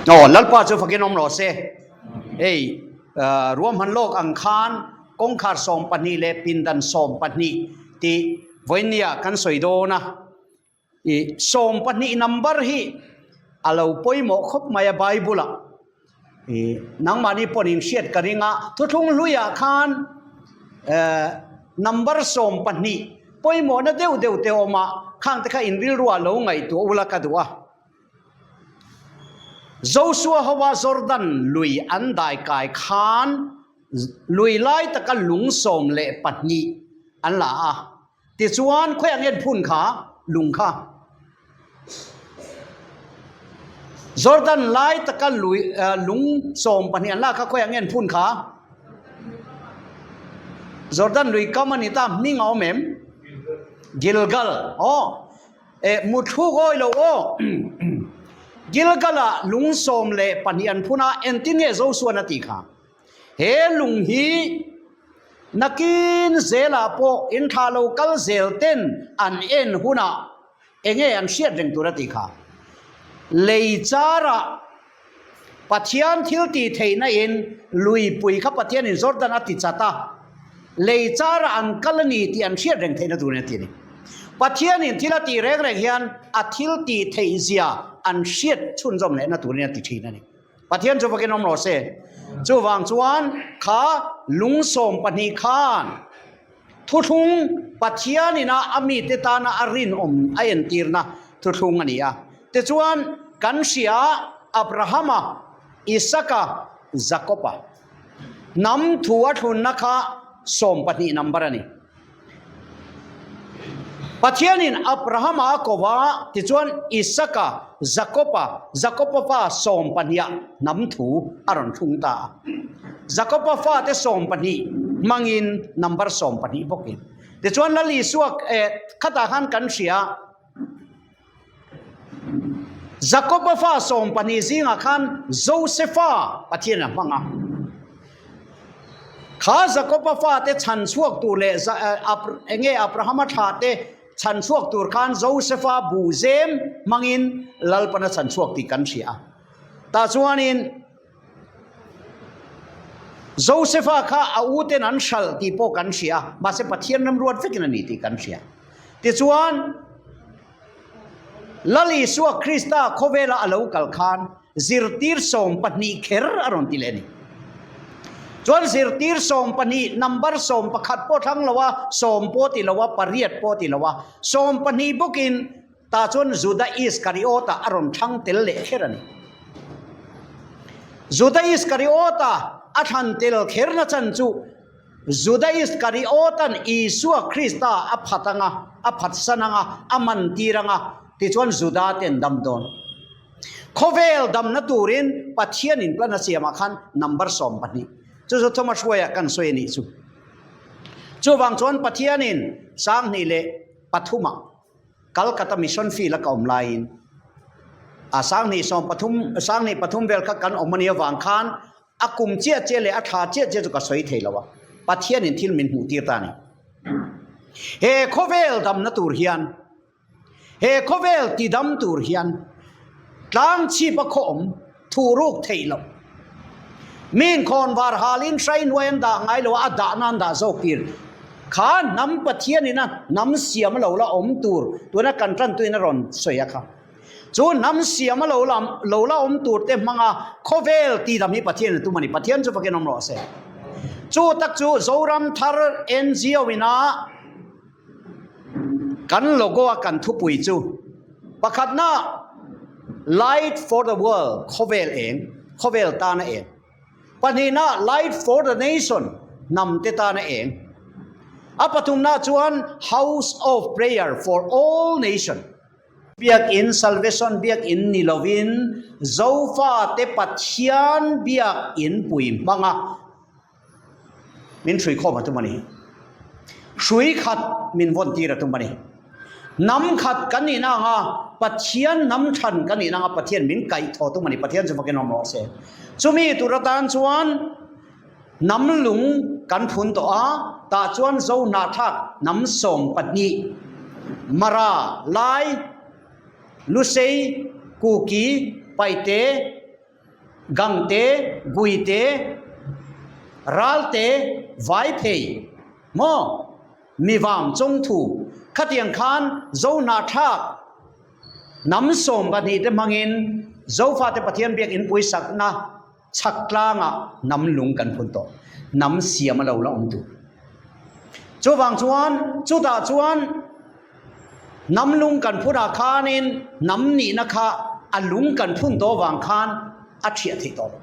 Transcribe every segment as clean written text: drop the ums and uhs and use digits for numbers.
Aw Lalpa chu fakin awm rawh se. Hei ruahman lawk ang khan kawngkhar 12 leh pindan 12 tih vawinia kan sawi dawn a. I 12 number hi a lo pawimawh khawp mai a Bible ah. I nangmahni pawhin in hriat ka ring a, thuthlung hluiah khan number 12 pawimawhna deuh deuh te awm a, khang te kha in rilruah lo ngaihtuah ula ka duh a. Joshua hoa Jordan lui an dai kai khan lui lai taka lung 12 an la a. Tichuan khawiah nge an phun kha lung kha? Jordan lai taka lui lung 12 an la kha khawiah nge an phun kha? Jordan lui kam a ni ta, hming a awm em? Gilgal. Aw. Eh, muthluk awi lo aw. Gilgal-ah lung 12 an phun a, engtin nge Joshua-an a tih kha? He lung hi nakin zelah pawh in thla lo kal zel ten an en hunah enge an hriat reng tur a tih kha. Lei charah Pathian thil tih theihna in luipui kha Pathian in Jordan a ti chat a, lei charah an kal a ni tih an hriat reng theihna tur in a ti a ni. Pathian in thil a tih reng reng hian a thil tih theih zia an hriat chhunzawm lehna turin a ti thin a ni. Pathian chu vakin awm rawh se. Chuvang chuan kha lung 12 khan thuthlung Pathian ina a mite tana a rinawm a entirna thuthlung a ni a. Tichuan kan hria Abrahama, Isaka, Jakoba hnam thu a thlunna kha 12 number a ni. Pathianin Abrahama a ko va, tichuan Isaka, Jakoba, Jakoba fa 12-ah hnam thu a rawn thlung ta a. Jakoba fate 12 hmangin number 12 bawkin. Tichuan Lal Isua khatah khan kan hria. Jakoba fa 12 zingah khan Josefa Pathian a hmang a. Kha Jakoba fate chhan chhuak tur leh enge Abrahama thla te chhan chhuak tur khan Josefa bu zem hmangin Lalpana chhan chhuak tih kan hria a. Tah chuanin Josefa kha a u ten an hralh tih pawh kan hria a, mahse Pathian remruat vekin a ni tih kan hria. Tichuan, Lal Isua Krista khawvela a lo kal khan zirtir 12 kher a rawn ti leh a ni. Chuan zirtir 12 number 11 pawh thlang lo a, 10 pawh ti lo a, pariat pawh ti lo a, 12 bawkin tah chuan Juda Iskariota a rawn thlang tel leh kher a ni. Juda Iskariota a thlan tel kherna chan chu Juda Iskariotan Isua Krista a phat anga, a phatsan anga, a mantir anga, tichuan Juda te an dam dawn. Khawvel damna turin Pathianin plan a siamah khan number 12. Chu chu Thomas Hruaia kan sawi a nih chu. Chuvang chuan Pathianin 2003-ah Calcutta Mission Field a ka awm laiin a 2013 2003 vel kha kan awm a nih avang khan A kum chiah chiah leh a thla chiah chiah chu ka sawi thei lo a, Pathianin thil min hmuh tir ta a ni. He khawvel damna tur hian, he khawvel tidam tur hian tlang chhip a khaw awm thuh ruk theih loh. Min khawn var halin hrai hnuai an dah ngai lo a, a dahna an dah zawk tir. Kha hnam Pathianin a hnam siam a lo la awm tur tuna kan tantuin a rawn sawi a kha. Chu hnam siam a lo la lo la awm tur te hmanga khawvel tih lam hi Pathian a tum a ni. Pathian chu fakin awm rawh se. Chu tak chu Zoram Thar NGO ina kan logo a kan thupui chu pakhatna Light for the World khawvel eng, khawvel tana eng. Pahnihna Light for the Nation hnam te tana eng. A pathumna chuan House of Prayer for All Nation. Biakinn, Salvation Biakinn ni lovin Zofate Pathian Biakinn pui hmanga min hrui khawm a tum a ni. Hrui khat min vawn tir a tum a ni. Hnam khat kan nihna anga Pathian hnam than kan nihna anga Pathian min kaih thaw tum a ni. Pathian chu fakin awm rawh se. Chumi tur atan chuan Hnam lung kan phun tawh a, tah chuan Zo hnahthlak hnam 12, Mara, Lai, Lusei, Kuki, Paite, Gangte, Guite, Ralte, Vaiphei, maw? Mivam chawngthu khatiang khan Zohnahthlak hnam 12 te hmangin Zofate Pathian biakinn puisakna chhak tlangah hnam lung kan phun tawh. Hnam siam a lo la awm tur. Chuvang chuan chutah chuan hnam lung kan phunah khanin hnam nihna kha a lung kan phun tawh vang khan a thiah theih tawh lo.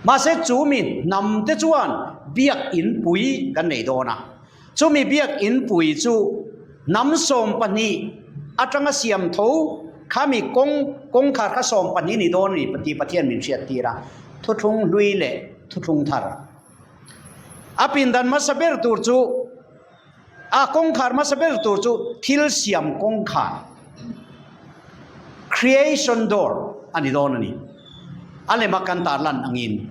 Mahse chu mi hnam te chuan biakinn pui kan nei dawn a. Chumi biakinn pui chu hnam 12 atanga siam tho khami kawng kawngkhar kha 12 ni dawn a ni tih Pathian min hriat tir a, thuthlung hlui leh thuthlung thar. A pindan hmasa ber tur chu A kawngkhar hmasa ber tur chu thil siam kawngkhar, creation door, a ni dawn a ni. A lema kan tarlan angin.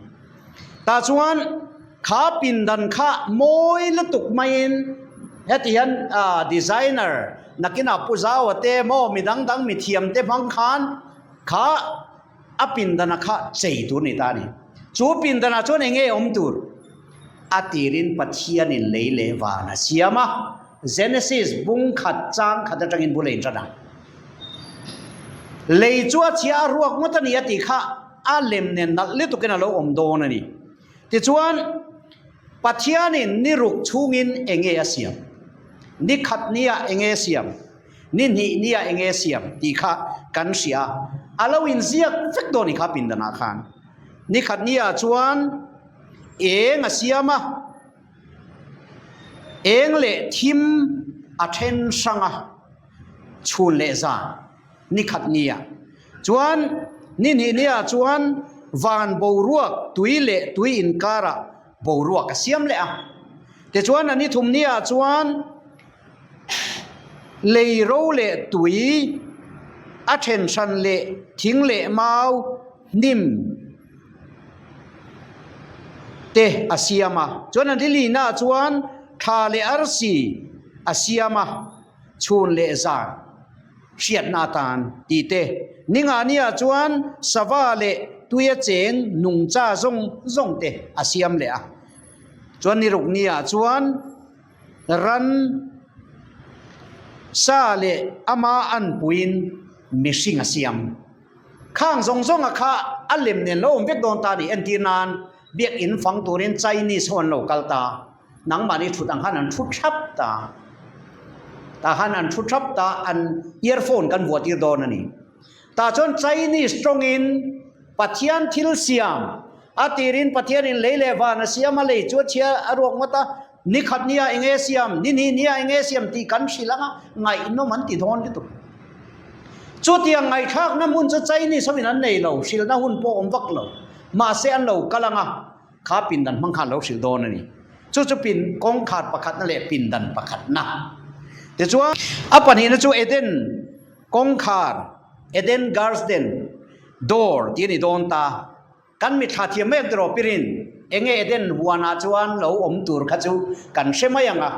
Tah chuan kha pindan kha mawi lutuk maiin heti hian designer nakinah Pu Zaua te maw mi dang dang mi thiam te hmang khan kha a pindana kha chei tur a ni ta a ni. Chu pindanah chuan eng nge awm tur? A tirin Pathianin lei leh van a siam a, Genesis bung khat chang khat atangin bul a intan a. Lei chu a chhia a ruak ngawt a ni a tih kha a lem nen nalh lutukin a lo awm dawn a ni. Tichuan, Pathianin ni ruk chhungin eng nge a siam? Ni khat nia eng nge a siam? Ni hnih nia eng nge siam tih kha kan hria a, a lo inziak vek dawn i kha pindanah khan. Ni khat nia chuan eng a siam a, eng leh thim a then hrang a, chhun leh zan ni khat nia chuan ni hnih nia chuan van boruak tui leh tui inkarah boruak a siam leh a. Tichuan a ni thum nia chuan. Lei ro leh tui a then hran leh thing leh mau hnim te a siam a, chuan a lilina ah chuan thla leh arsi a siam a, chhun leh zan hriatna atan tih te. Ningah nia chuan sava leh tuia cheng nungcha zawng zawng te a siam leh a, chuan ni ruk nia chuan. Ran sa leh ama anpuiin mihring a siam. Khang zawng zawnga kha a lem nen lo awm vek dawn ta ni. Entir nan biakinn fang turin Chinese ho an lo kal ta. Nangmahni thut ang khan an thu thap ta. Tah khan an thu thap ta, an earphone kan vuah tir dawn a ni. Tah chuan Chinese tawngin Pathian thil siam a tirin Pathianin lei leh van a siam a, lei chu a chhia a ruak ngawt a, Ni khat nia eng nge siam, ni hnih nia eng nge siam tih kan hrilh ang a, ngaihnawm an ti dawn lutuk. Chutiang ngaihthlakna hmun chu Chinese hoin an nei lo, hrilhna hun pawh awm vak lo. Mahse an lo kal ang a, kha pindan hmang khan lo hrilh dawn a ni. Chu chu pin kawngkhar pakhatna leh pindan pakhatna. Tichuan, a pahnihna chu Eden kawngkhar, Eden Garsden door tih a ni dawn ta. Kan mitthla thiam mai ang tiraw Pirin, enge Eden huanah chuan lo awm tur kha chu kan hre mai ang a.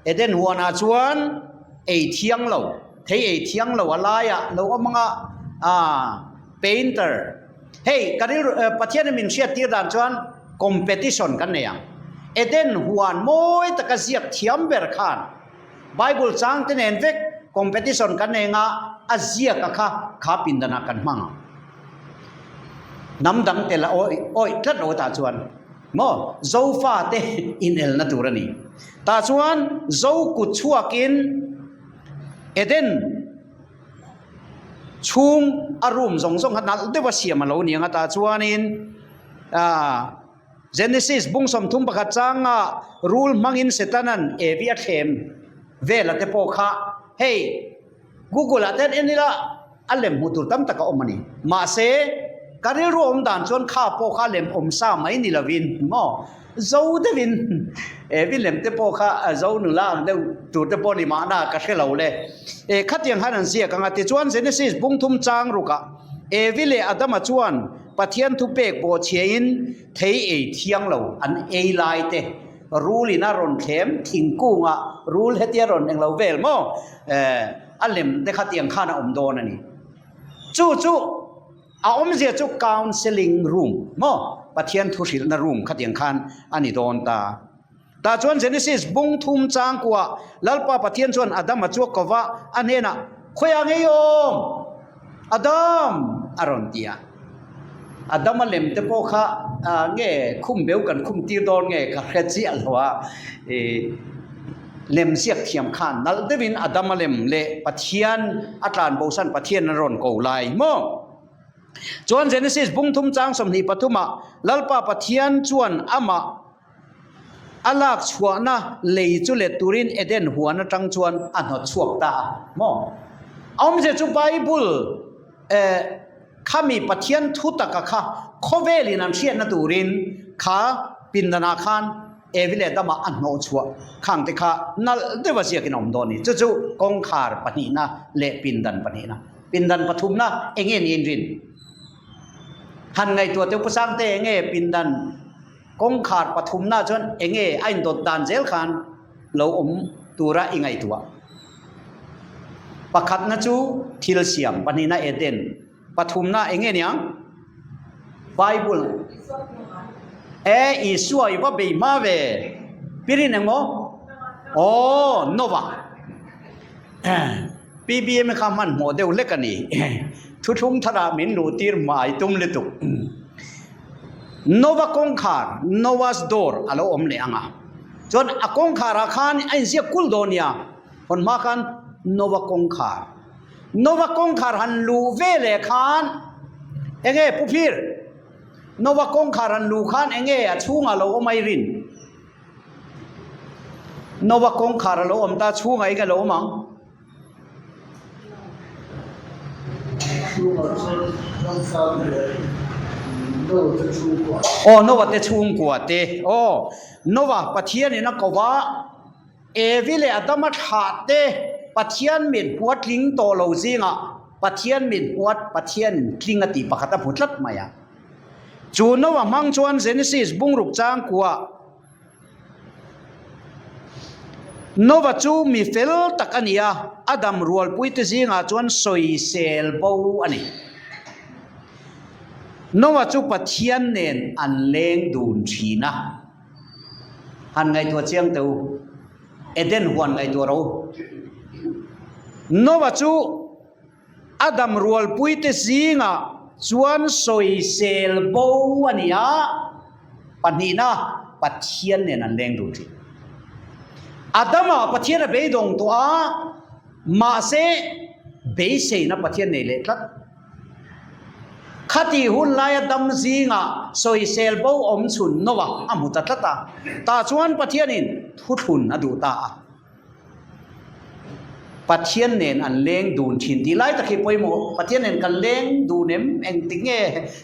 Eden huanah chuan ei thiang lo, thei ei thiang lo a laiah lo awm ang a, aah painter, hei ka rilru Pathianin min hriat tir dan chuan competition kan nei ang. Eden huan mawi taka ziak thiam ber khan Bible chang te nen vek competition kan nei anga a ziak a kha kha pindanah kan hmang ang. Hnam dang tel a awih awih tlat lo tah chuan maw Zofa te inelna tur a ni. Tah chuan Zo kut chhuakin Eden chhung a room zawng zawng kha nalh deuh a siam a lo ni ang a tah chuanin ah Genesis bung 31 changa rul hmangin Setanan Evi a thlem vela te pawh kha hei Google ah te an en ila a lem hmuh tur tam tak a awm a ni. Mahse, ka rilru awm dan chuan kha pawh kha lem awm sa mai ni lovin maw zo deuhin Evi lem te pawh kha zo nula ang deuh tur te pawh ni mahna ka hre lo le. E khatiang khan an ziak ang a tichuan Genesis bung thum chang rukah Evi leh Adama chuan Pathian thupek bawhchhiain thei ei thiang lo an ei lai te, rul in a rawn thlem thingkungah rul hetia rawn englo vel maw eh a lem te kha tiang khan a awm dawn a ni. Chu chu. A awmzia chu counselling room maw? Pathian thu hrilhna room khatiang khan a ni dawn ta. Tah chuan Genesis bung thum changkuah Lalpa Pathian chuan Adama chu a ko va, a hnenah, Khawiah ngei awm? Adam! a rawn ti a. Adama lem te pawh kha nge khum beu kan khum tir dawn nge ka hre chiah lo a, ih lem ziak thiam khan nalh deuhin Adama lem leh Pathian a tlan bosan Pathian a rawn ko lai maw? Chuan Genesis bung thum chang 23 ah Lalpa Pathian chuan amah A lak chhuahna lei chu let turin Eden huan atang chuan a hnawt chhuak ta a maw? A awmzia chu Bible eh khami Pathian thu taka kha khawvelin an hriatna turin kha pindanah khan Evi leh Adama a hnawh chhuah khang te kha nalh deuha ziakin a awm dawn a ni. Chu chu kawngkhar pahnihna leh pindan pahnihna. Pindan pathumna enge niin rin? Han ngaihtuah teh Pu Sangte enge pindan Kawngkhar pathumna chuan enge a indawt dan zel khan lo awm tura i ngaihtuah. Pakhatna chu thil siam, pahnihna Eden, pathumna enge niang? Bible. E Isua i va bei hma ve. Pirin engmaw? Aw, Nova. PBM kha hmanhmawh deuh hlek a ni. Thuthlung tharah min luh tir hmai tum lutuk. Nova kawngkhar, Noah's door, a lo awm leh ang a. Chuan a kawngkharah khan a inziak kul dawn nia. Hawn hma khan Nova kawngkhar. Nova kawngkhar han luh ve leh khan enge Pu Phir? Nova kawngkhar han luh khan enge a chhungah lo awm ai rin? Nova kawngkhar a lo awm ta chhungah eng a lo awm ang? Chhungah chuan ramsa te leh Noah te chhungkua. Aw Noah te chhungkua te aw Noah Pathianin a ko va Evi leh Adama thlah te Pathian mit hmuh a tling tawh lo zingah Pathian mit hmuh a Pathianin tling a tih pakhat a hmu tlat mai a. Chu Noah hmang chuan Genesis bungruk changkua Noah chu mi fel tak a ni a, a dam rualpuite zingah chuan sawisel bo a ni. Noah chu Pathian nen an leng dun thin a. Han ngaihtuah chiang teh u, Eden huan ngaihtuah rawh u. Noah chu A dam rualpuite zingah chuan sawisel bo a ni a, pahnihna Pathian nen an leng dun thin. Adama Pathian a beidawng tawh a, mahse beiseina Pathian nei leh tlat. Khati hun laia dam zingah sawisel bo awm chhun Noah a hmu ta tlat a, tah chuan Pathianin thuthlun a duh ta a. Pathian nen an leng dun thin tih lai tak hi pawimawh. Pathian nen kan leng dun em? Engtik nge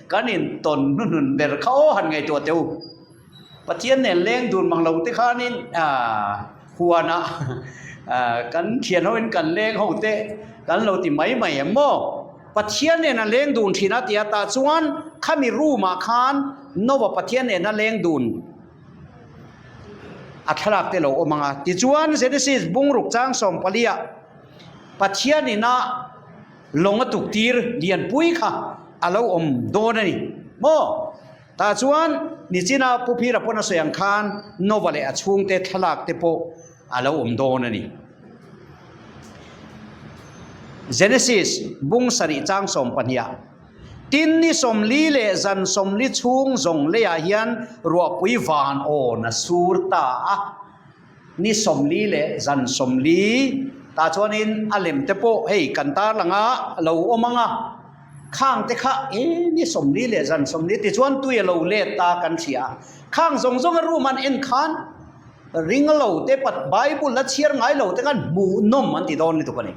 kan intawn hnuhnun ber kha aw han ngaihtuah teh u. Pathian nen leng dun mang lo te khanin huanah kan thian hoin kan leng ho te kan lo ti mai mai em maw? Pathian nen an leng dun thin a tia tah chuan khami room ah khan Noah Pathian nen a leng dun. A thlalak te lo awm ang a. Tichuan, Genesis bungruk chang sawmpaliah Pathian ina lawng a tuktir lianpui kha a lo awm dawn a ni maw? Tah chuan nichina Pu Phira pawn a sawi ang khan Nova leh a chhungte thlalak te pawh a lo awm dawn a ni. Genesis bung sarih chang sawmpahniah Tin ni 40 leh zan 40 chhung zawng leiah hian ruahpui van awn a sur ta a, ni 40 leh zan 40 tah chuanin a lem te pawh hei kan tarlang a lo awm ang a, khang te kha e ni 40 leh zan 40 tichuan tui a lo let ta kan hria a, khang zawng zawng a room an en khan ring lo te Bible a chhiar ngai lo te khan hmuhnawm an ti dawn lutuk a ni.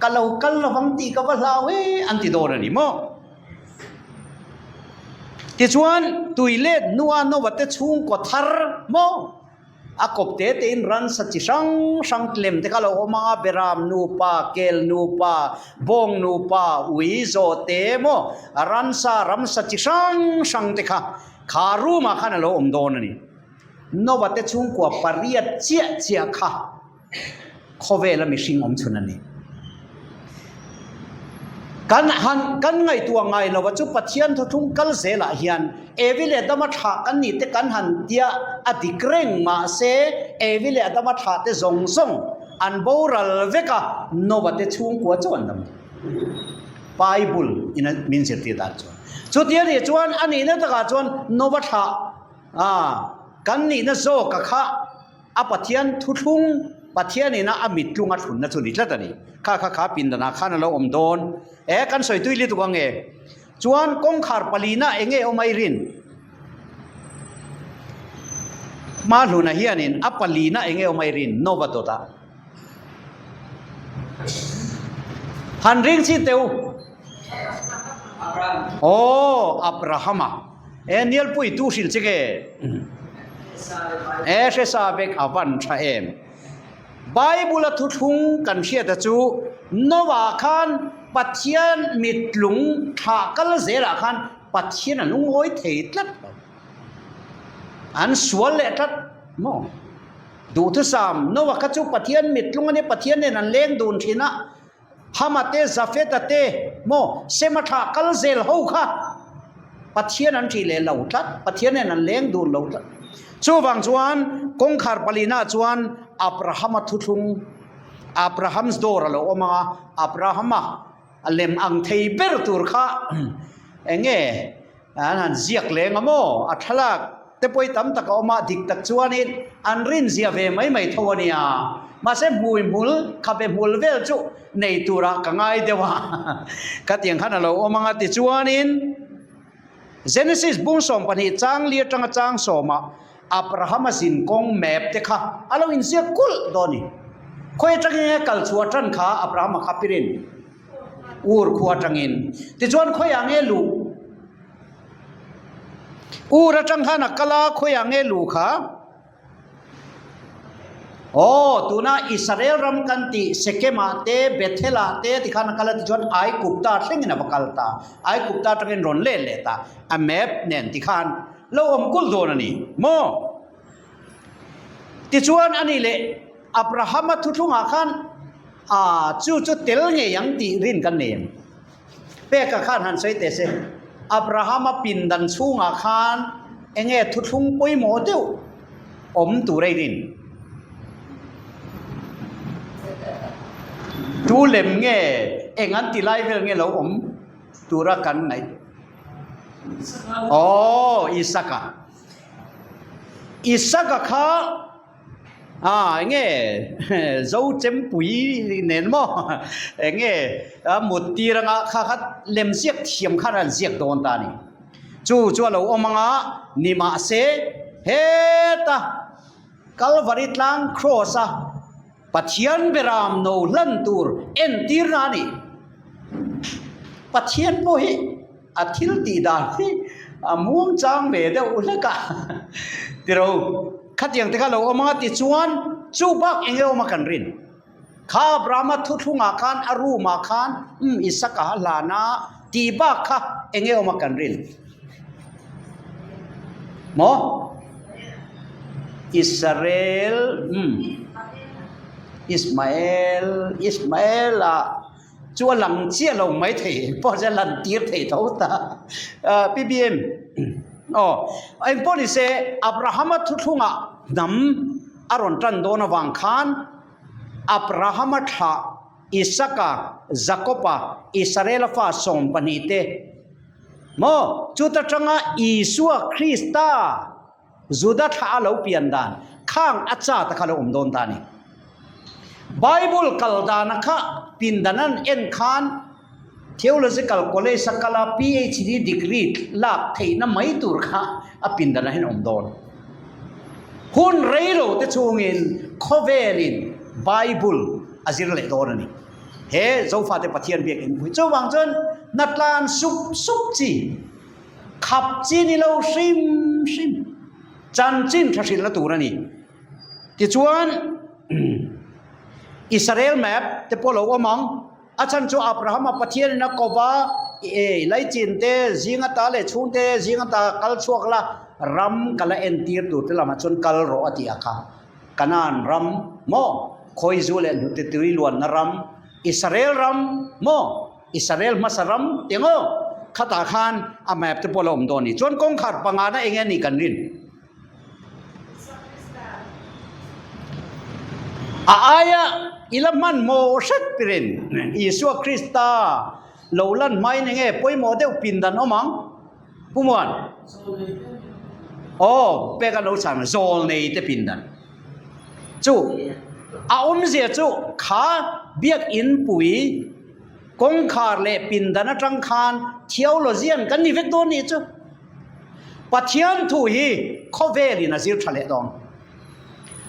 Ka lo kal lovang tih ka va hlau e an ti dawn a ni maw? Tichuan, tui let hnua Noah te chhungkaw thar maw? A kawp te tein ransa chi hrang hrang tlem te kha lo awm ang a, Beram nupa, Kel nupa, Bawng nupa, Ui zawh te maw? Ransa, ramsa chi hrang hrang te kha kha room ah khan a lo awm dawn a ni. Noah te chhungkua pariat chiah chiah kha. Khawvela mihring awm chhun a ni. Kan han kan ngaihtuah ngai lo a chu Pathian thuthlung kal zelah hian Evi leh Adama thlah kan nih te kan han tia a dik reng mahse Evi leh Adama thlah te zawng zawng an boral vek a Noah te chhungkua chu an dam thei. Bible in a min zirtir dan chuan chuti a nih chuan a nihna takah chuan Noah thlah kan nihna zawka kha A Pathian thuthlung, Pathian ina a mittlung a thlunna chu ni tlat a ni. Kha kha kha pindanah khan a lo awm dawn. E, kan sawi tui lutuk ang e. Chuan kawngkhar palina eng nge awm a i rin? Hmahluna hianin a palina eng nge awm a i rin? Nova dawtah. Han ring chin teh u. Aw, Abrahama. E, Nialpui tu hrilh che nge? E, hre sa vek a van tha em. Bible a thuthlung kan hriata chu Noah khan Pathian mittlung thlah kal zelah khan Pathian a lungawi thei tlat lo. An sual leh tlat maw? Duhthusam, Noah kha chu Pathian mittlung a nia, Pathian nen an leng dun thin a, Hama te, Jafeta te, maw, Sema thlah kal zel ho kha Pathian an ṭih leh lo tlat, Pathian nen an leng dun lo tlat. Chuvang chuan kawngkhar palina chuan Abrahama thuthlung, Abraham's door a lo awm ang a, Abrahama a lem ang thei ber tur kha eng nge An han ziak leng a maw? A thlalak te pawh hi tam tak a awm a, dik tak chuanin an rinzia ve mai mai tho a nia. Mahse hmui hmul, khabe hmul vel chu nei turah ka ngai deuh a, khatiang khan a lo awm ang a. Tichuanin Genesis bung 12 chang li atanga chang sawmah Abrahama zinkawng map te kha a lo inziak kulh dawn a ni. Khawi atangin nge kal chhuah tan kha Abrahama kha pirin? Ur khua atangin. Tichuan khawiah nge luh? Ur atang khan a kal a, khawiah nge luh kha? Aw, tuna Israel ram kan tih Sekemah te, Bethelah te tikhan a kal a, tichuan Aikupta thlengin a va kal ta. Aikupta atangin rawn let leh ta. A map nen tikhan lo awm kulh dawn a ni maw? Tichuan a nih leh Abrahama thuthlungah khan aa chu chu tel ngei ang tih rin kan nei em? Peka khan han sawi teh se, Abrahama pindan chhungah khan eng nge thuthlung pawimawh deuh awm tur a i rin? Tu lem nge eng an ti lai vel nge lo awm tura kan ngaih? Aw, Isaka. Isaka kha ah eng nge zo chempui nen maw eng nge a mut tir anga kha kha lem ziak thiam khan an ziak dawn ta a ni. Chu chu a lo awm anga ni mahse heta Kalvari tlang cross a Pathian beram no hlan tur entirna a ni. Pathian pawh hi a thil tih dan hi a muang chang ve deuh hlek a tiro khatiang te kha lo awm anga tichuan chu bak eng nge awm a kan rin. Kha Abrahama thuthlungah khan a room ah khan umm Isaka a hlan a tih bak kha eng nge awm a kan rin. Maw? Israel umm Ismael Ismael ah chu a lang chiah lo mai thei pawh chu a lan tir thei tho ta PBM aw engpawh ni se Abrahama thuthlungah hnam a rawn tan dawn avang khan Abrahama thlah Isaka, Jakoba, Israela fa 12 te maw chuta tanga Isua Krista Juda thlah a lo pian dan khang a cha ta kha lo awm dawn ta a ni. Bible kal dana kha pindan an en khan Theological College a kal a PhD degree lak theihna mai tur kha a pindan ah hian awm dawn. Hun rei lo te chungin khawvelin Bible a zir leh dawn a ni. He Zofate Pathian biakinn pui chuvang chuan hnatlan sup sup chi, khap chi ni lo hrim hrim chanchin tha hrilhna tur a ni. Tichuan Israel map te pawh lo awm ang. A chhan chu Abrahama Pathianin a ko va, I laichin te, zing ata leh chhung te zing ata kal chhuak la, ram ka la entir tur te lamah chuan kal rawh a ti a kha. Kanaan ram maw? Khawizu leh hnute tui luanna ram, Israel ram maw? Israel hmasa ram ti ang aw. Khatah khan a map te pawh a la awm dawn a ni. Chuan kawngkhar pangana eng nge a nih kan rin? A aia i la hmanhmawh hret pirin Isua Krista lo lan hmain eng nge pawimawh deuh pindan awm ang? Pu Muan? Aw, pek an lo chhan zawlnei te pindan. Chu a awmzia chu kha biakinn pui kawngkhar leh pindan atang khan theologian kan ni vek dawn nih chu. Pathian thu hi khawvelin a zir tha leh dawn.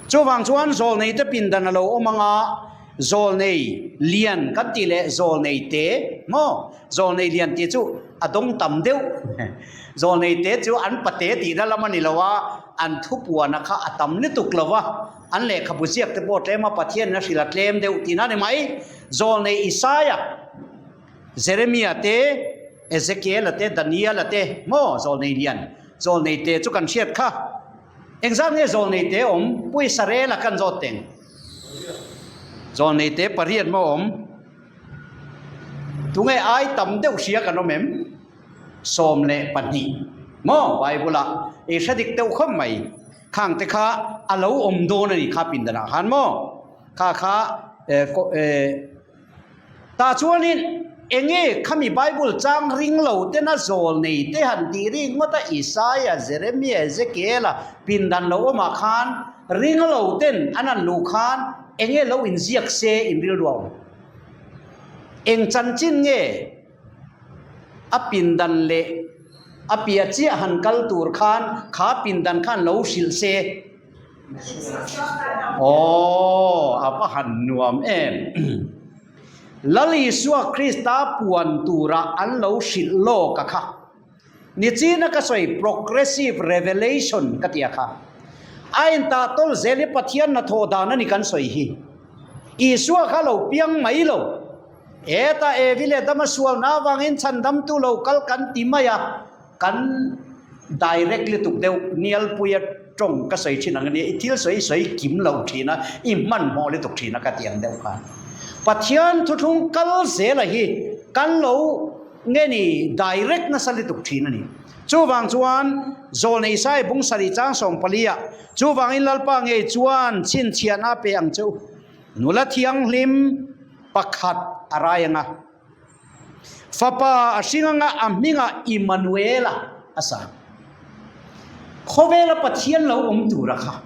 Chuvang chuan zawlnei te pindan a lo awm anga zawlnei lian kan tih leh zawlnei te maw? Zawlnei lian tih chu a dawng tam deuh. Zawlnei te chu an pate tihna lam a ni lo a, an thupuana kha a tam lutuk lo va, an lehkhabu ziak te pawh tlem a, Pathianin a hrilh a tlem deuh tihna a ni mai. Zawlnei Isaia, Jeremia te, Ezekiela te, Daniela te maw zawlnei lian, zawlnei te chu kan hriat kha. Engzat nge zawlnei te awm? Pu Israela kan zawt teng. Zawlnei te pariat maw awm? Tunge ai tam deuh hria kan awm em? 12 maw Bible ah i hre dik deuh khawp mai. Khang te kha a lo awm dawn a ni kha pindanah khan maw? Kha kha eh Tah chuanin enge khami Bible chang ring lo tena zawl nei te han tih rik ngawt a, Isaia, Jeremia, Ezekiela pindan lo awmah khan ring lo ten an han luh khan enge lo inziak se in rilru a awm? Eng chanchin nge a pindan leh a piah chiah han kal tur khan kha pindan khan lo hrilh se? Aw, a va han nuam em! Lal Isua Krista puan tura an lo hrilh lawk a kha. Nichina ka sawi progressive revelation ka ti a kha. A intah tawl zel hi Pathian hnathawh dan a ni kan sawi hi. Isua kha lo piang mai lo. Hetah Evi leh Adama sualna avangin chhandamtu lo kal kan ti mai a. Kan direct lutuk deuh Nialpuia tawng ka sawi thin ang ania, i thil sawi i sawi kim lo thin a, i hmanhmawh lutuk thin a ka ti ang deuh khan. Pathian thuthlung kal zela hi kan lo nge ni direct nasa lutuk thin a ni. Chuvang chuan Zawlnei Isai bung sarih chang 14 ah, Chuvangin Lalpa ngei chuan chhinchhiahna a pe ang che u, nula thianghlim pakhat a rai ang a. Fapa a hring anga a hmingah Immanuela a sa. Khawvela Pathian lo awm tura kha.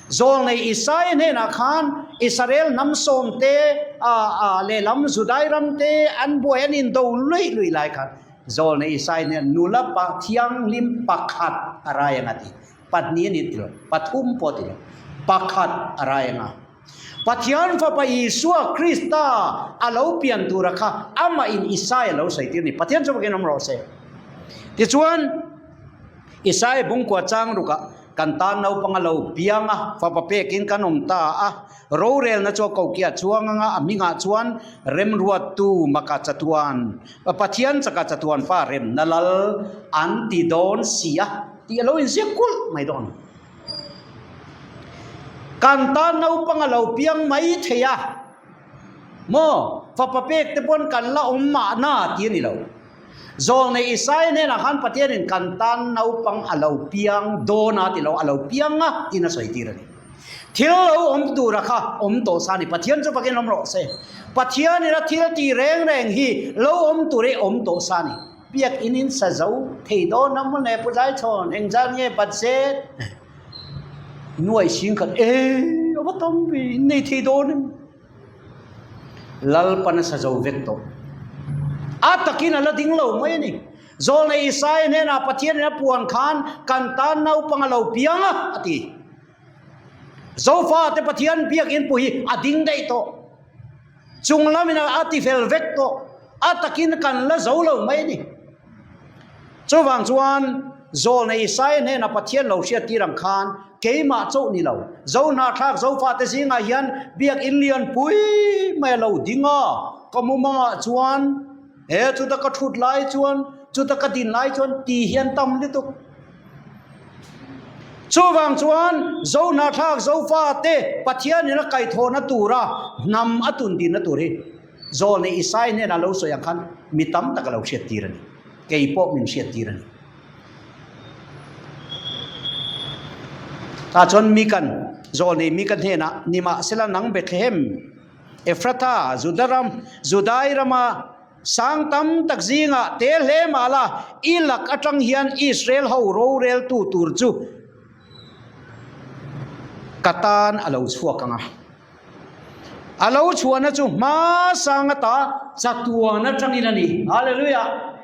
Zawlnei Isaia hnenah khan Israel hnam sawm te, a lehlam Judai ram te an buai an indo luih luih lai khan Zawlnei Isaia hnenah nula pa thianghlim pakhat a rai anga ti. Pahnih a ni ti lo, pathum pawh a ti lo, pakhat a rai anga. Pathian Fapa Isua Krista a lo pian tura kha amah in Isaia lo sawi tir a ni. Pathian chu fakin awm rawh se. Tichuan, Isaia bungkua chang rukah kan tan naupang a lo piang a, fapa pekin kan awm ta a, rorelna chu a kokiah chuang anga a hmingah chuan remruattu maka chatuan, Pathian chaka chatuan pa remna lal an ti dawn si a tih a lo inziak kulh mai dawn. Kan tan naupang a lo piang mai thei a, maw? Fapa pek te pawn kan la awm mahna ti a ni lo. Zawlnei Isaia hnenah khan Pathianin kan tan naupang a lo piang dawn a ti lo, a lo piang a tiin a sawi tir a ni. Thil lo awm tura kha awm tawh sa a ni. Pathian chu fakin awm rawh se. Pathianin a thil tih reng reng hi lo awm tur hi awm tawh sa a ni. Biak in in sa zo thei dawn a mawle Pu Zaichhawn engzat nge budget nuai sing khat e a va tam ve in nei thei dawn em Lalpan a sa zo vek tawh a takin a la ding lo mai a ni Zawlnei Isaia hnenah Pathian in a puan khan kan tan naupang a lo piang a a ti Zofa te Pathian biak in pu hi a ding daih tawh. Chung lamin a ti fel vek tawh, a takin kan la zo lo mai a ni. Chuvang chuan Zawlnei Isaia hnena Pathian lo hriat tir ang khan keimah chauh ni lo, zo hnahthlak Zofate zingah hian biakinn lian pui mai a lo ding a, ka mumangah chuan he chuta ka thut lai chuan, chuta ka din lai chuan ti hian tam lutuk. Chuvang chuan Zohnahthlak Zofate Pathianin a kaihthawhna tura hnam a tundinna tur hi. Zawlnei Isai hnenah lo sawi ang khan mi tam tak a lo hriattir a ni. Kei pawh min hriattir a ni. Tah chuan Mikan, Zawlnei Mika hnenah, Nimahsela nang Bethlehem, Efratha, Juda ram, Judai rama sang tam tak zingah te hle mah la, i lak atang hian Israel ho roreltu tur chu ka tan a lo chhuak ang a. A lo chhuahna chu hma sang ata chatuan atangin a ni. Hallelujah!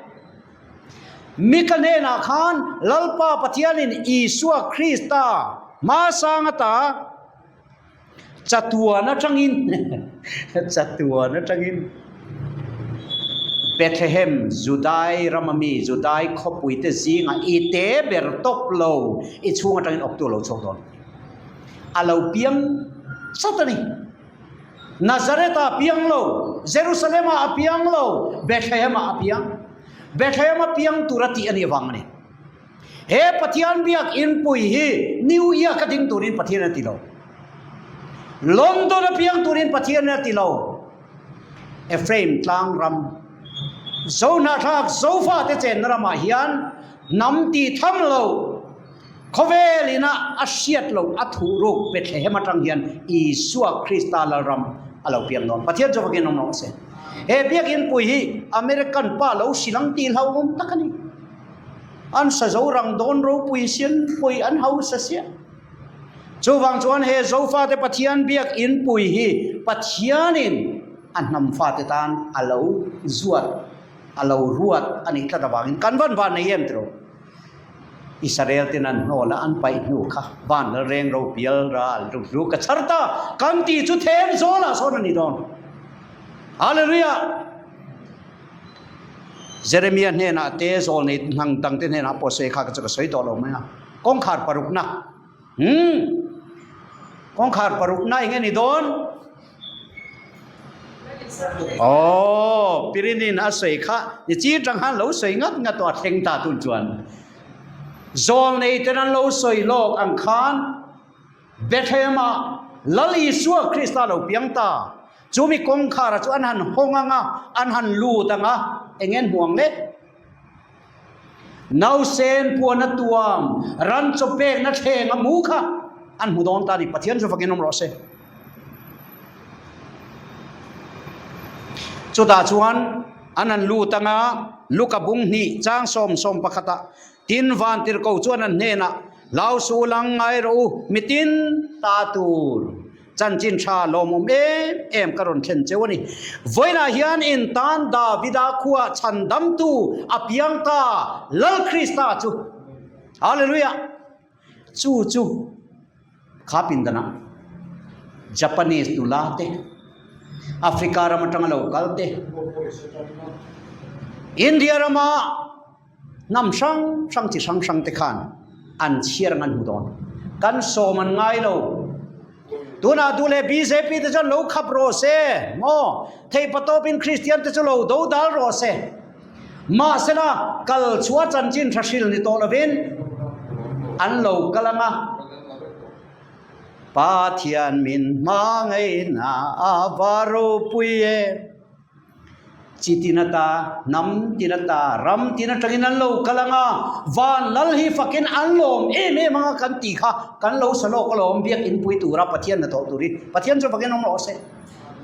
Mika hnenah khan Lalpa Pathianin Isua Krista hma sang ata chatuan atangin chatuan atangin Bethlehem, Judai rama mi, Judai khawpuite zingah i te ber tawp lo, i chhung atangin awptu a lo chhuak dawn. A lo piang chat a ni. Nazareth-ah a piang lo, Jerusalem-ah a piang lo, Bethlehem-ah a piang. Bethlehem-a piang tura tih a nih avang a ni. He Pathian biak inpui hi New York-a ding turin Pathian a ti lo. London-a piang turin Pathian a ti lo. Ephraim tlang ram, Zohnahthlak Zofate chenna ramah hian hnam tih tham lo, Khawvel ina a hriat loh a thuh ruk Bethlehem atang hian Isua Krista Lalram a lo piang dawn. Pathian chu vakin awm rawh se. He biakinn pui hi American pa lo hrilh ang tih hlauhawm tak a ni. An sa zo rang dawn ropui sian pawih an hausa sia. Chuvang chuan he Zofate Pathian biakinn pui hi Pathianin a hnam fate tan a lo zuat, a lo ruat a nih tlat avangin kan van van nei em tiraw? Israel ten an hnawl a, an paih hnu kha van lal reng ro pial ral ruk ruk ka chhar ta, kan tih chu then zawlah sawn a ni dawn. Hallelujah! Jeremia hnenah te zawlnei hnang dangte hnenah pawh sawi kha ka chu ka sawi tawh lo mai a, kawngkhar parukna. Umm. Kawngkhar parukna eng nge ni dawn? Aww, Pirinin a sawi kha ni chi tang khan lo sawi ngat ngat tawh a thleng ta tun chuan. Zawlnei ten an lo sawi lawk ang khan Bethlehem-ah Lal Isua Krista lo piang ta. Chumi kawngkhara chu an han hawng ang a, an han lut ang a, eng nge an hmu ang le? Nausen puan a tuam, ran chaw pekna thleng a mu kha an hmu dawn ta a ni. Pathian chu fakin awm rawh se. Chutah chuan an han lut anga Luka bung hnih chang 11 ah tin vantirhko chuan an hnenah, Hlau suh lang ngai rawh u, mitin ta tur. Chanchin tha lawmawm em em ka rawn thlen cheu a ni. Vawiinah hian in tan Davida khua chhandamtu a piang ta Lal Krista chu. Hallelujah! Chu chu kha pindanah Japanese nula te, Africa ram atanga lo kal te, India rama Hnam hrang hrang chi hrang hrang te khan an chhiar ang an hmu dawn. Kan sawm an ngai lo. Tunah duh leh bjp te chuan lo khap rawh se maw? Theihpatawpin Kristian te chu lo do dal rawh se. Mahsela kal chhuah chanchin tha hril ni tawh lovin an lo kal ang a. Pathian min hmangaihna a va ropui e. Chi tin ata, hnam tin ata, ram tin atangin an lo kal ang a, van lal hi fakin an lawm em em ang a kan tih kha kan lo sa lawk alawm biakinn pui tura Pathian hnathawh tur hi Pathian chu fakin awm rawh se.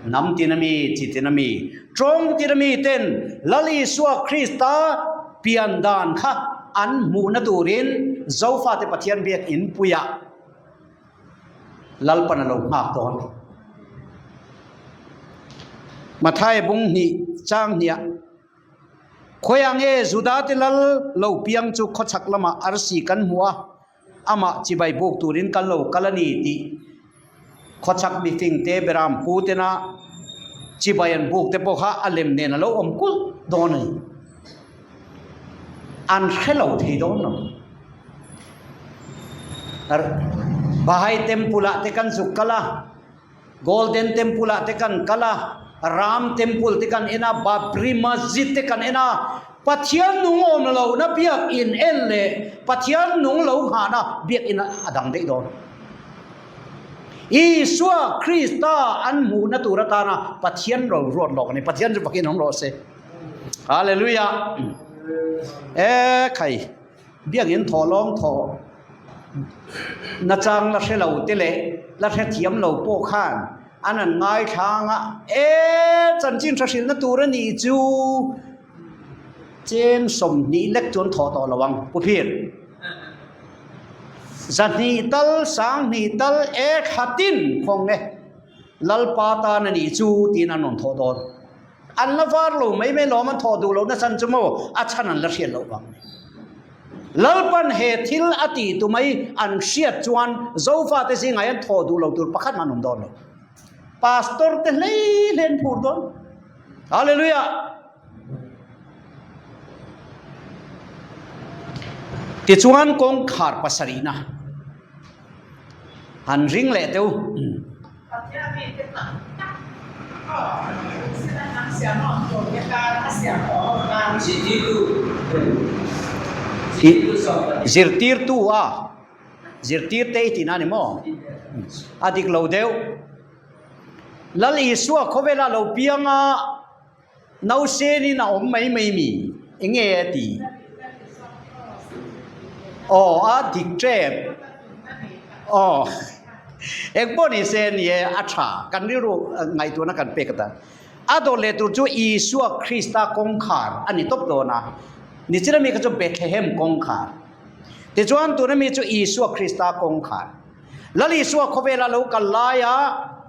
Hnam tin ami, chi tin ami, tawng tin ami ten Lal Isua Krista pian dan kha an hmuhna turin Zofate Pathian biakinn puiah Lalpan a lo nghak dawn. Mathai bung hnih chang hniah Khawiah nge Juda te lal lo piang chu khawchhak lamah arsi kan hmu a, amah chibai buk turin kan lo kal a ni tih khawchhak mifing te beram pu tena chibai an buk te pawh kha a lem nen a lo awm kulh dawn a ni. An hre lo thei dawn lo. Bahai Temple ah te kan zuk kal a, Golden Temple ah te kan kal a, Ram Temple te kan en a, Babri Masjid te kan en a, Pathian nung awm lohna biakinn en leh Pathian nung lo nghahna biakinn a dang daih dawn. Isua Krista an hmuhna tur atana Pathian ro ruat lawk a ni. Pathian chu fakin awm rawh se. Hallelujah. E khai biakin thawh lawng thawh nachang la hre lo te leh la hre thiam lo pawh khan an an ngaithlang a, e chanchin tha hrilhna tur a nih chu chen 20 lek chuan thawh tawh lo ang Pu Phir. 200 tal 2000 tal e thlatin khawng e Lalpa tan a nih chu tiin an rawn thawh dawn. An la var lo mai mai lawm an thawh duh lohna chhan chu maw a chhan an la hriat loh vang ni. Lalpan he thil a tih tu mai an hriat chuan Zofate zingah hian thawh duh lo tur pakhat mah an awm dawn lo. Pastor te hlei hlei an phur dawn. Hallelujah! Tichuan kawngkhar pasarihna han ring leh teu. Zirtirtu a zirtirte i tihna a ni maw? A dik lo deuh. Lal Isua khawvela lo piang a. Nausenin a awm mai mai mi? Enge a ti? Aw, a dik tep. Aw, eng pawh ni se ni e, a tha. Kan rilru ngaihtuahna kan pek atan. A dawt leh tur chu Isua Krista kawngkhar a ni tawp dawn a. Nichina mi kha chu Bethlehem kawngkhar. Tichuan tuna mi chu Isua Krista kawngkhar. Lal Isua khawvela lo kal laia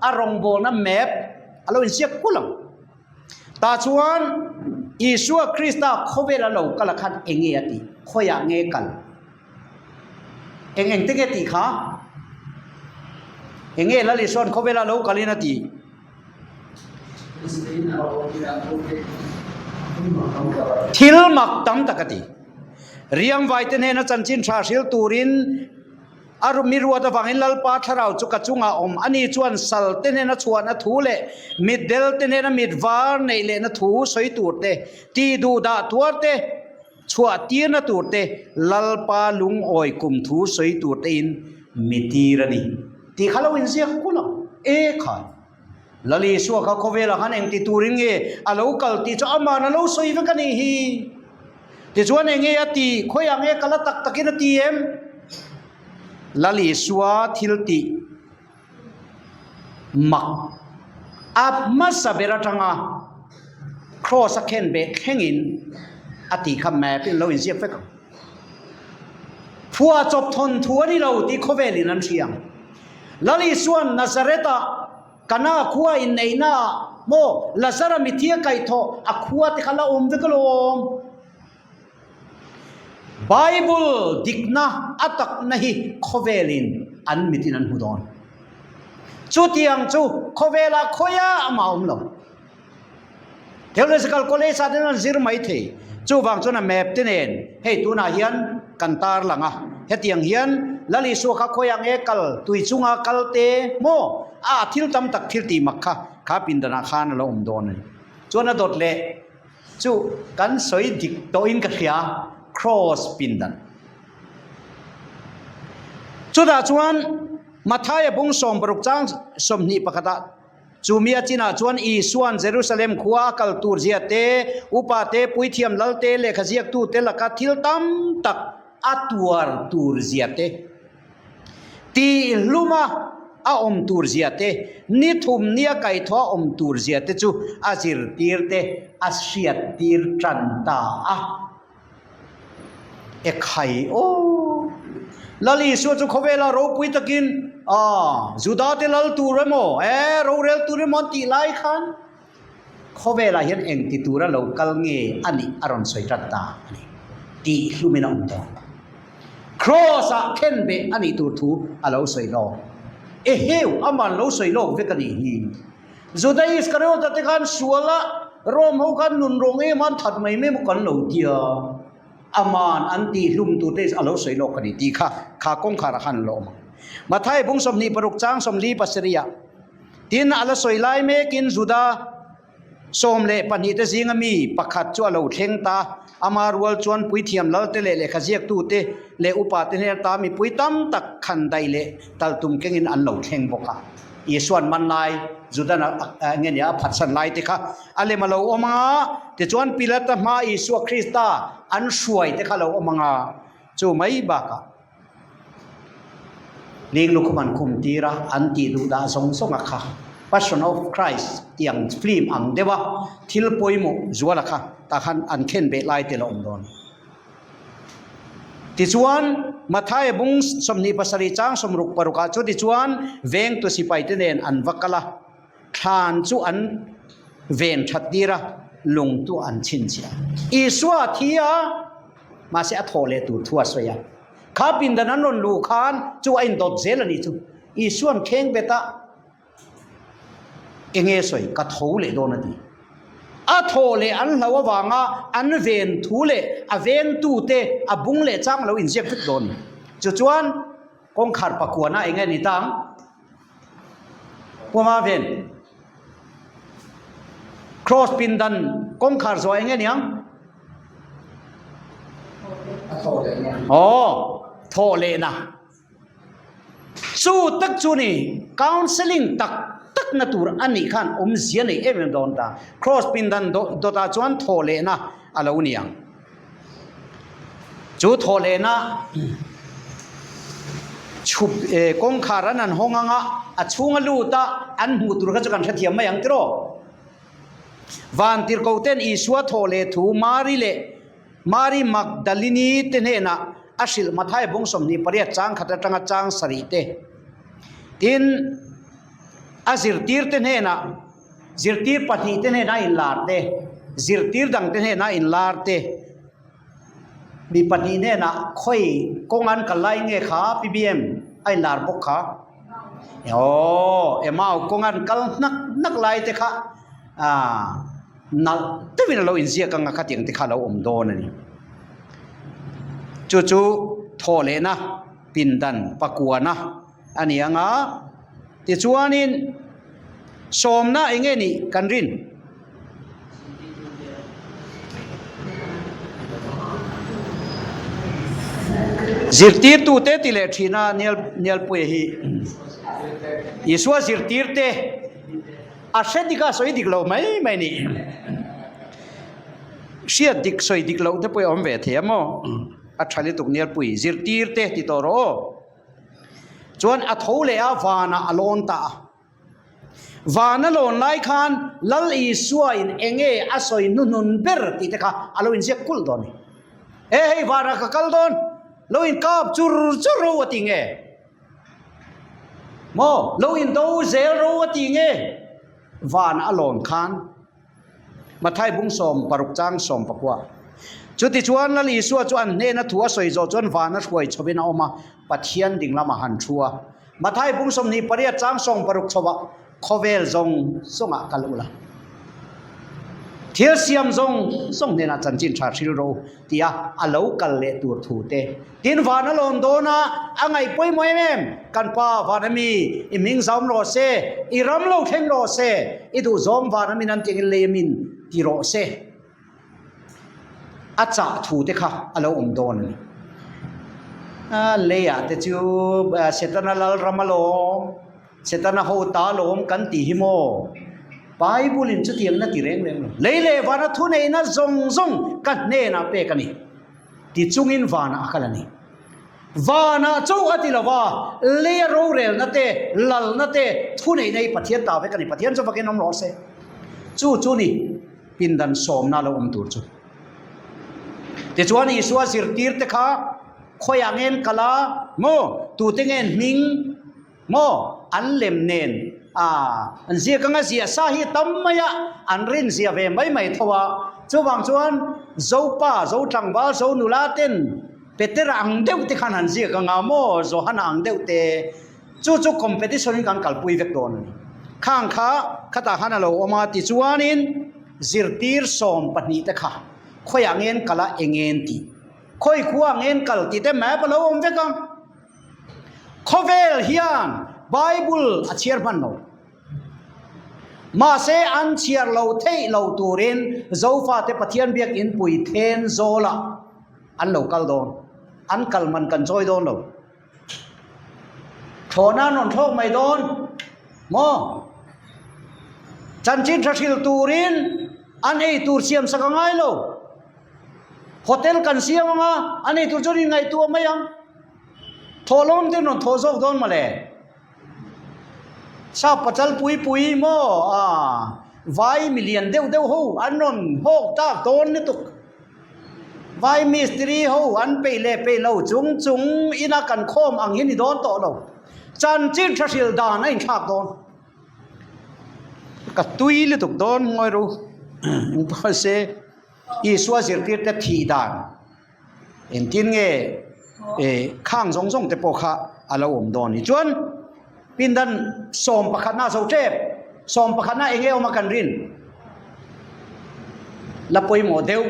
a rawngbawlna map a lo inziak kulh ang. Tah chuan Isua Krista khawvel a lo kal a khan eng nge a tih? Khawiah nge kal? Eng eng te nge tih kha? Eng nge Lal Isua'n khawvel a lo kalin a tih? Thil mak tam tak a ti. Riangvaite hnena chanchin tha hril turin A mi ruat avangin Lalpa thlarau chu ka chungah a awm. Ani chuan sal te hnena chhuahna thu leh mitdel te hnena mit var neih lehna thu sawi tur te, tih duh dah tuar te, chhuah tirna tur te, Lalpa lungawi kum thu sawi tur tein mi tir a ni. Tih kha lo inziak kulh ang. E khai! Lal Isua kha khawvelah khan engti turin nge a lo kal tih chu ama'n a lo sawi vek a nih hi. Tichuan eng nge a ti? Khawiah nge kal a tak takin a ti em? Lal Isua thil tih mak a hmasa ber atanga Kraws a khen beh thlengin a tih kha map in lo inziak vek ang. Phuahchawp thawnthu a ni lo tih khawvelin an hria ang. Lal Isua'n Nazareth-ah Kana khua inneihnaah maw Lazara mithi a kaihthawh a khua te kha la awm vek alawm. Bible dikna a takna hi khawvelin an mitin an hmu dawn. Chutiang chu khawvelah khawiah mah a awm lo. Theological College ah te an zir mai thei. Chuvang chuan a map te nen hei tunah hian kan tar lang a. Hetiang hian Lal Isua kha khawiah nge kal, tui chunga kal te maw a thil tam tak thil tih mak kha kha pindanah khan a lo awm dawn a ni. Chuan a dawt leh chu kan sawi dik tawhin ka hria Cross pindan. Chutah chuan Mathaia bung 60 chang 21 ah Chu mi a chinah chuan Isua'n Jerusalem khua a kal tur zia te, upa te, puithiam lal te, lehkha ziaktu te laka thil tam tak a tuar tur zia te, tihluma a awm tur zia te, ni thum nia kaihthawh a awm tur zia te chu a zirtir te a hriattir tan ta a. E khai aw! Lal Isua chu khawvela ropui takin a Judate lal tur emaw, e rorel tur emaw an tih lai khan khawvelah hian engti tura lo kal nge a nih a rawn sawi tat ta a ni tih hlumin a awm dawn. Kraws-ah khenbeh a nih tur thu a lo sawi lawk. Eheu, aman lo sawi lawk vek a nih hi. Juda Iskariota te khan suala Rome ho khan nun rawng em an that mai mai maw kan lo tia, aman an tih hlum tur te a lo sawi lawk a ni tih kha kha kawngkhar ah khan an lo awm ang. Matthai bung 26 chang 47 ah tin a la sawi lai mekin Juda. 12 te zinga mi pakhat chu a lo thleng ta a, ama rual chuan puithiam lalte leh lehkha ziaktute leh upate hnen ata mipui tam tak khandaih leh taltum kengin an lo thleng bawk a. Isua'n man lai Judan a nge nia a phatsan lai te kha a lem a lo awm ang a, tichuan Pilata hmaa Isua Krista an hruai te kha a lo awm ang a, chu mai bakah Ling lukhum an khum tir a, an tih duh dah zawng zawng a kha Passion of Christ tih ang film ang deuh a thil pawimawh zual a kha tah khan an khen beh lai te la awm dawn. Tichuan, Mathaia bung 27 chang 66 ah chu tichuan vengtu sipaite nen an va kal a, thlan chu an ven that tir a, lung chu an chhinchhiah. Isua a thi a, mahse a thawh leh tur thu a sawi a. Kha pindan an rawn luh khan chu a indawt zel a nih chu. Isua'n kheng bet a. Enge sawi ka tho leh dawn a ti. A thaw leh an hlo avanga an ven thu leh a vengtute a bung leh chang lo inziak vek dawn. Chu chuan kawngkhar pakuana enge ni ta ang? Puma ven. Cross pindan kawngkhar zawh enge ni ang? Aw, thawh lehna. Chu tak chu ni counselling tak tak na tur a nih khan awmzia nei em em dawn ta. Cross pindan dawtah chuan thawh lehna a lo ni ang. Chu thawh lehna chhup kawngkhar an han hawng ang a, a chhunga lut a an hmuh tur kha chu kan hrethiam mai ang tiraw. Vantirhkoten Isua thawh leh thu Mari leh Mari Magdalini te hnenah a hrilh Mathai bung 28 chang khat atanga chang sarih te. Tin, a zirtir te hnenah, zirtir pahnih te hnenah inlar te, zirtir dang te hnenah inlar te, mi pahnih hnenah khawi kawng an kal lai nge kha PBM a inlar bawk kha. Aw, Emau kawng an kal hnak hnak lai te kha ah. Nalh deuhin a lo inziak ang a khatiang te kha a lo awm dawn a ni. Chu chu thawh lehna pindan pakuana a ni ang a, tichuanin sawmna eng nge nih kan rin? Zirtirtute ti leh thin a Nialpuia hi Isua zirtirte. A hre dik a sawi dik lo mai mai ni. Hriat dik sawi dik loh te pawh i awm ve thei a maw? A tha lutuk Nialpui zirtir te ti tawh rawh aw. Chuan a tho leh a vanah a lawn ta a. Van a lawn lai khan Lal Isua in enge a sawi hnuhnun ber tih te kha a lo inziak kulh dawn a ni. He hei vanah ka kal dawn, lo inkap chur chur ro a ti nge? Maw? Lo indo zel ro a ti nge? Van a lawn khan Mathai bung 16 chang 14. Chutichuan Lal Isua chu an hnena thu a sawi zawh chuan van a hruai chhovin a awm a, Pathian ding lamah han thu a. Mathai bung 28 chang 60 chhovah Khawvel zawng zawngah kal ula, thil siam zawng zawng hnenah chanchin tha hril rawh u tia a lo kal leh tur thu te tin van a lawm dawn a, a ngaih pawimawh em em, kan pa van a mi, i hming zam rawh se, i ram lo thleng rawh se, i duh zawng van a min an tiangin lei a min ti rawh se. A chah thu te kha a lo awm dawn a ni. A leiah te chu Setana lalram alawm. Setana ho ta lawm kan tih hi maw? Bible in chutiang na ti reng reng lo. Lei leh vana thuneihna zawng zawng ka hnenah pek a ni. Ti chungin vanah a kal a ni. Vanah chauh a ti lo va, leia rorelna te, lalna te, thuneihna hi Pathian ta vek a ni. Pathian chu vakin awm rawh se. Chu chu ni pindan sawmna lo awm tur chu. Tichuan Isua zirtir te kha khawiah ngen kal a maw? Tute ngen hming? Maw? An lem nen a an ziak anga ziah sa hi tam mai a, an rin ziah ve mai mai tho a. Chuvang chuan Zopa, Zotlangval, Zonula ten Petera ang deuh te khan han ziak anga maw Johana ang deuh te chu chu competition in kan kalpui vek dawn a ni. Khang kha khatah khan a lo awm a tichuanin zirtir 12 te kha khawiah ngen kal a engen tih, khawi khua ngen kal tih te map a lo awm vek a. Khawvel hian Bible a chhiar hman lo. Mahse, an chhiar lo theih lo turin Zofate Pathian biakinn pui Thenzawlah an lo kal dawn. An kal man kan chawi dawn lo. Thlawhna an rawn thlawk mai dawn maw? Chanchin tha hrilh turin an ei tur siam sak a ngai lo. Hotel kan siam ang a, an ei tur chuan inngaihtuah mai ang. Thawhlawm te an rawn thawh zawk dawn mawle. Sap pachal pui pui maw a vai milian deuh deuh ho an rawn hawk tak dawn lutuk. Vai mistiri ho an peih leh peih lo chung chung ina kan khawm ang hi ni dawn tawh lo. Chanchin tha hrilh dan a inthlak dawn. Ka tui lutuk dawn ngawi ru. Engpawh se Isua zirtirte thih dan. Engtin nge khang zawng zawng te pawh kha a lo awm dawn ni. Chuan pindan sawm pakhatna zo tep, sawm pakhatna eng nge awm a kan rin la pawimawh deuh.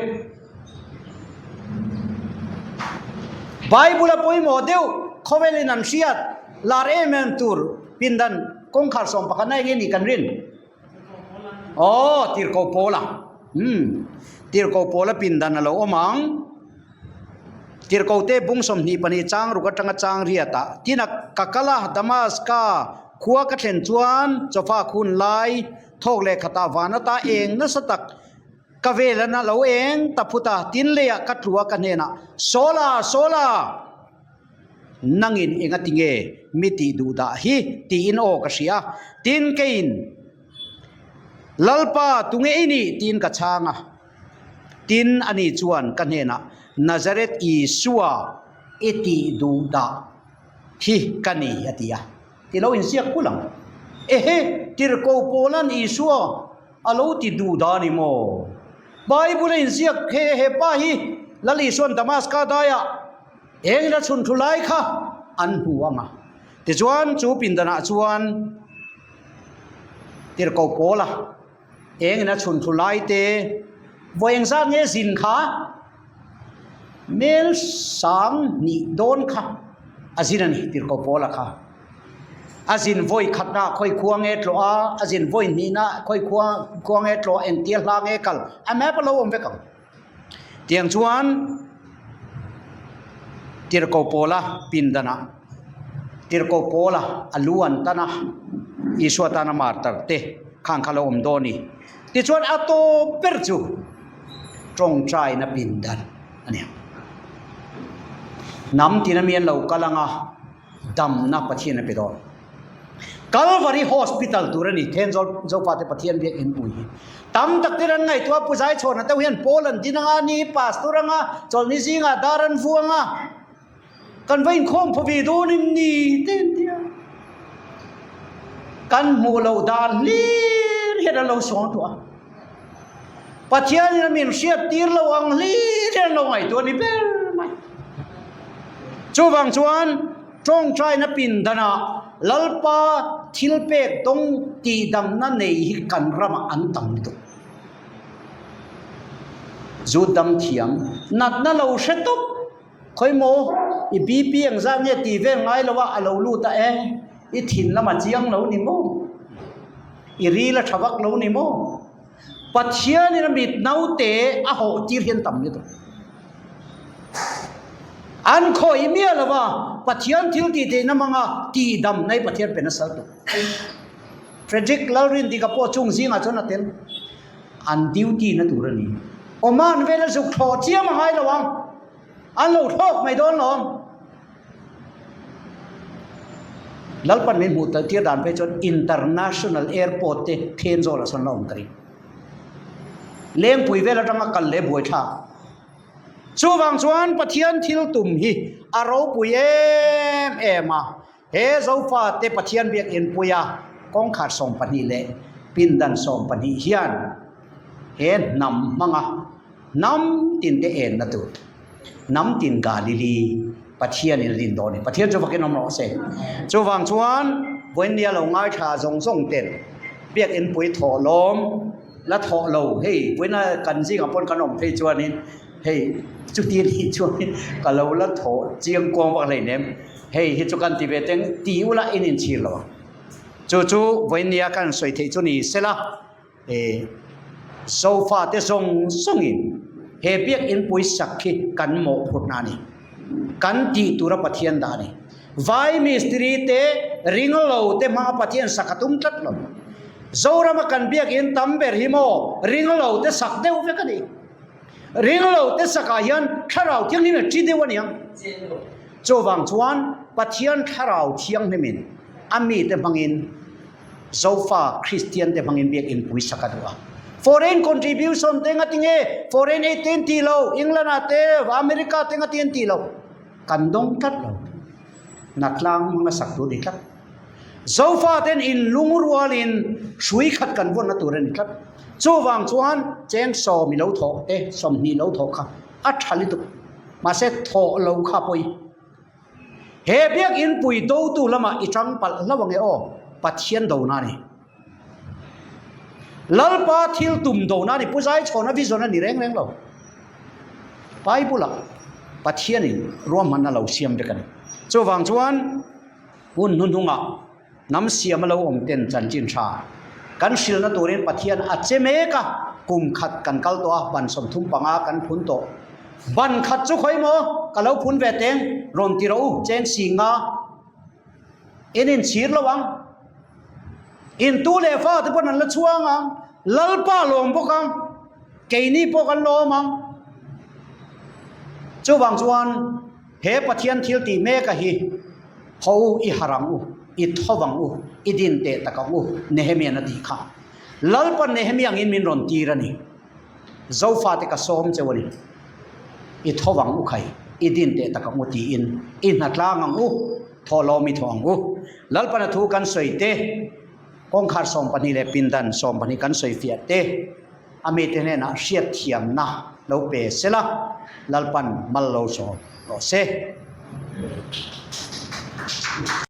Bible a pawimawh deuh khawvelin an hriat lar em em tur pindan kawngkhar sawm pakhatna eng nge ni kan rin. Aw, Tirhkoh Paula. Umm, Tirhkoh Paula pindan a lo awm ang. Tirhkoh te bung 22 chang ruk atanga chang riat ah tin a ka kal a, Damaska khua ka thlen chuan chawfa khun lai thawk leh khatah van ata eng nasa tak ka vel an a lo eng ta phut a, tin leiah ka tlu a ka hnenah, Sawla! Sawla! Nangin enga tinge mi tih duh dah hi? tiin aw ka hria. Tin, keiin, Lalpa, tunge i nih? tiin ka chhang a. Tin, ani chuan ka hnenah, Nazareth Isua i tih duh dah hi ka ni, a ti a. Ti lo inziak kulh ang. Ehe, tirhkoh Paula'n Isua a lo ti duh dah a ni maw? Bible a inziak he he pa hi Lal Isua'n Damaska daiah Eng la chhun thu lai kha an hmu ang a. Tichuan chu pindanah chuan tirhkoh Paula eng ina chhun thu lai te vawi engzat nge zin kha mel sang hnih dawn kha a zin a ni tirhkoh Paula kha. A zin vawi khatna khawi khua nge tlawh a, a zin vawi hnihna khawi khua khua nge tlawh engtia hla nge kal a map a lo awm vek ang. Tiang chuan Tirhkoh Paula pindanah Tirhkoh Paula a lu an tan a, Isua tana martar te khang kha lo awm dawn ni. Tichuan a tawp ber chu tawngtaina pindan a ni. Hnam tina mi an lo kal ang a. Damna Pathian a pe dawn. Calvary Hospital tur a ni. Thenzawl Zofate Pathian biak in pui hi. Tam tak ten an ngaihtuah a, Pu Zaichhawna deuh hian Paul an din anga, ni Pastor anga, chawlhni zingah dar an vu anga, kan va inkhawm phaw ve dawn em ni te an ti a. Kan hmuh loh dan hlir hian an lo sawn tawh a. Pathianin a min hriat tir lo ang hlir hian an lo ngaihtuah a ni ber mai. Chuvang chuan tawngtaina pindanah Lalpa thil pek dawng tihdamna nei hi kan ramah an tam lutuk. Zu dam thiam natna lo hre tawp khawi maw i BP engzat nge tih vel ngai lo a a lo lut a e i thin lam a chiang lo ni maw? I ril a tha vak lo ni maw? Pathianin a mit naute a hawh tir hian tam lutuk. An khawih miah lo va, Pathian thil tih theihna hmanga tihdam nai Pathian pe nasa lutuk. Frederick Lalrindika pawh chung zingah chuan a tel. An duty na tur a ni. Oman vela zuk thlawh chiam a ngai lo ang. An lo thlawk mai dawn lo. Lalpan min hmuh tir dan phei chuan International Airport te Thenzawl ah sawn la awm ka ring. Lengpui vel atanga kal leh buai thlak. Chuvang chuan Pathian thil tum hi a ropui em em a. He Zofate Pathian biakinn puia kawngkhar 12 leh pindan 12 hian he hnam hmanga hnam tinte enna tur, hnam tin Galili Pathianin a din dawn a ni. Pathian chu vakin awm rawh se. Chuvang chuan vawiinnia lo ngaithla zawng zawng ten biakinn pui thawh lawm la thawh lo hei vawiina kan zingah pawn kan awm phei chuanin hei chuti anih chuanin ka lo la thawh chiang kuang vak hleinem. Hei hi chu kan ti ve teng ti ula in inchhir lo ang. Chu chu vawinia kan sawi theih chu ni sela, e Zofate zawng zawngin he biakinn puisak khi kan mawhphurhna a ni. Kan tih tura Pathian dah a ni. Vai mistiri te ring lo te hmanga Pathian sak a tum tlat lo. Zorama kan biakinn tam ber hi maw ring lo te sak deuh vek a ni. Ring lo te sakah hian Thlarau Thianghlim a ṭi deuh a niang. Chuvang chuan Pathian Thlarau Thianghlimin a mite hmangin Zofa Kristian te hmangin biakinn pui sak a duh a. Foreign contribution te nga tinge foreign aid te an tih lo, England ah te America te nga ti an tih lo. Kan dawng tlat lo. Hnatlang hmanga sak tur a ni tlat. Zofa ten in lungrualin hrui khat kan vawnna tur a ni tlat. Chuvang chuan cheng sawm i lo thawh te, 20 lo thawh kha a tha lutuk. Mahse thawh lo kha pawi. He biakinn pui dotu lamah i tang palh hlauh ang e aw, Pathian dona a ni. Lalpa thil tum dona a ni. Pu Zaichhawna vision a ni reng reng lo. Bible-ah Pathianin ruahmanna lo siam vek a ni. Chuvang chuan hun hnuhnungah hnam siama lo awm ten chanchin tha kan hrilhna turin Pathian a che mek a, kum khat kan kal tawh a, ban 35 kan phun tawh. Ban khat chu khawi maw ka lo phun ve teng rawn ti rawh u, cheng si nga in inchhir lo ang. In tu leh fa te pawn an la chhuang ang, Lalpa lawm bawk ang, keini pawh kan lawm ang. Chuvang chuan he Pathian thil tih mek a hi ho u i harh ang u, i tho vang u, i din teh tak ang u, Nehemian a tih kha. Lalpa Nehemia angin min rawn tir a ni. Zofa te ka sawm cheu a ni. I tho vang u khai, i din teh tak ang u tiin i hnatlang ang u. Thawhlawm i thawh ang u. Lalpana thu kan sawi te, kawngkhar 12 leh pindan 12 kan sawi fiah te, a mite hnenah hriatthiamna lo pe sela, Lalpan mal lo sawm rawh se.